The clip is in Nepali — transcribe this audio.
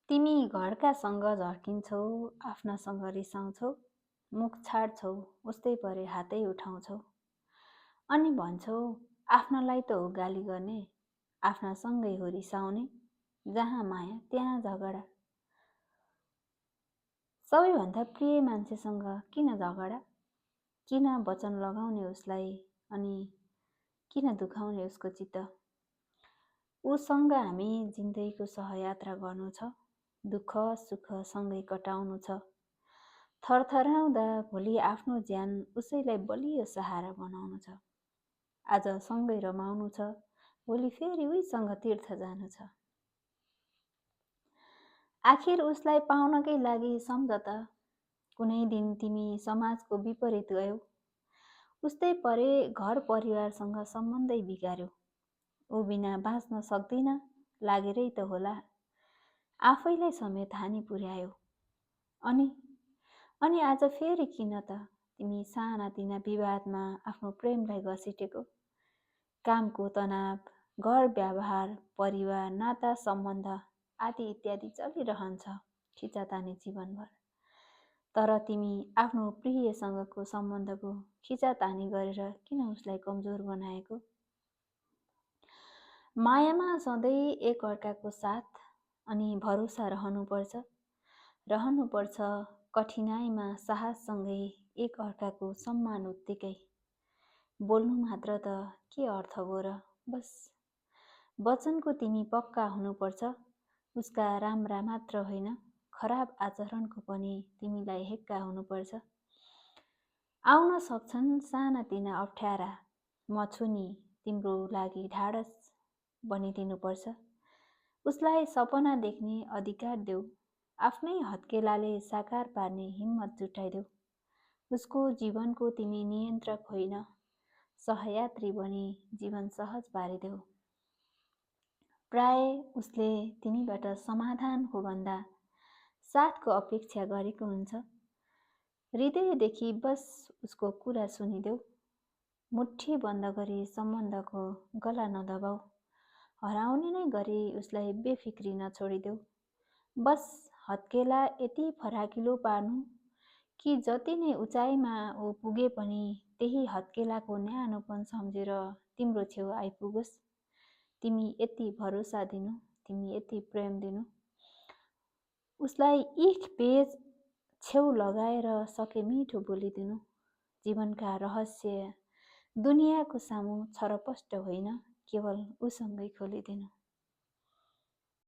तिमी घरकासँग झर्किन्छौ, आफ्नासँग रिसाउँछौ, मुख छाड्छौ, उस्तै परे हातै उठाउँछौ। अनि भन्छौ, आफ्नालाई त हो गाली गर्ने, आफ्नासँगै हो रिसाउने, जहाँ माया त्यहाँ झगडा। सबैभन्दा प्रिय मान्छेसँग किन झगडा? किन वचन लगाउने उसलाई अनि किन दुखाउने उसको चित्त? उसँग हामी जिन्दगीको सहयात्रा गर्नु छ, दुःख सुख सँगै कटाउनु छ। थरथराउँदा भोलि आफ्नो ज्यान उसैलाई बलियो सहारा बनाउनु छ। आज सँगै रमाउनु छ, भोलि फेरि उहीसँग तीर्थ जानु छ। आखिर उसलाई पाउनकै लागि सम्झ त, कुनै दिन तिमी समाजको विपरीत गयौ, उस्तै परे घर परिवारसँग सम्बन्धै बिगार्यो। ऊ बिना बाँच्न सक्दिन लागेरै त होला, आफैलाई समेत हानि पुर्यायो। अनि आज फेरि किन त तिमी सानातिना विवादमा आफ्नो प्रेमलाई घसिटेको? कामको तनाव, घर व्यवहार, परिवार, नाता सम्बन्ध आदि इत्यादि चलिरहन्छ खिचातानी जीवनभर। तर तिमी आफ्नो प्रियसँगको सम्बन्धको खिचातानी गरेर किन उसलाई कमजोर बनाएको? मायामा सधैँ एक अर्काको साथ अनि भरोसा रहनुपर्छ। कठिनाइमा साहससँगै एक अर्काको सम्मान उत्तिकै। बोल्नु मात्र त के अर्थ हो र? बस वचनको तिमी पक्का हुनुपर्छ। उसका राम्रा मात्र होइन, खराब आचरणको पनि तिमीलाई हेक्का हुनुपर्छ। आउन सक्छन् सानातिना अप्ठ्यारा, म छु नि तिम्रो लागि ढाडस बनिदिनुपर्छ। उसलाई सपना देख्ने अधिकार देऊ, आफ्नै हत्केलाले साकार पार्ने हिम्मत जुटाइदेऊ। उसको जीवनको तिमी नियन्त्रक होइन, सहयात्री बनी जीवन सहज पारिदेऊ। प्राय उसले तिमीबाट समाधानको भन्दा साथको अपेक्षा गरेको हुन्छ। हृदयदेखि बस उसको कुरा सुनिदेऊ। मुट्ठी बन्द गरी सम्बन्धको गला नदबाऊ। हराउने नै गरी उसलाई बेफिक्री नछोडिदेऊ। बस हत्केला यति फराकिलो पार्नु कि जति नै उचाइमा ऊ पुगे पनि त्यही हत्केलाको न्यानोपन सम्झेर तिम्रो छेउ आइपुगोस्। तिमी यति भरोसा दिनु, तिमी यति प्रेम दिनु। उसलाई एक पेज छेउ लगाएर सके मिठो बोलिदिनु। जीवनका रहस्य दुनियाँको सामु छरपष्ट होइन, केवल उसँगै खोलिदिनु।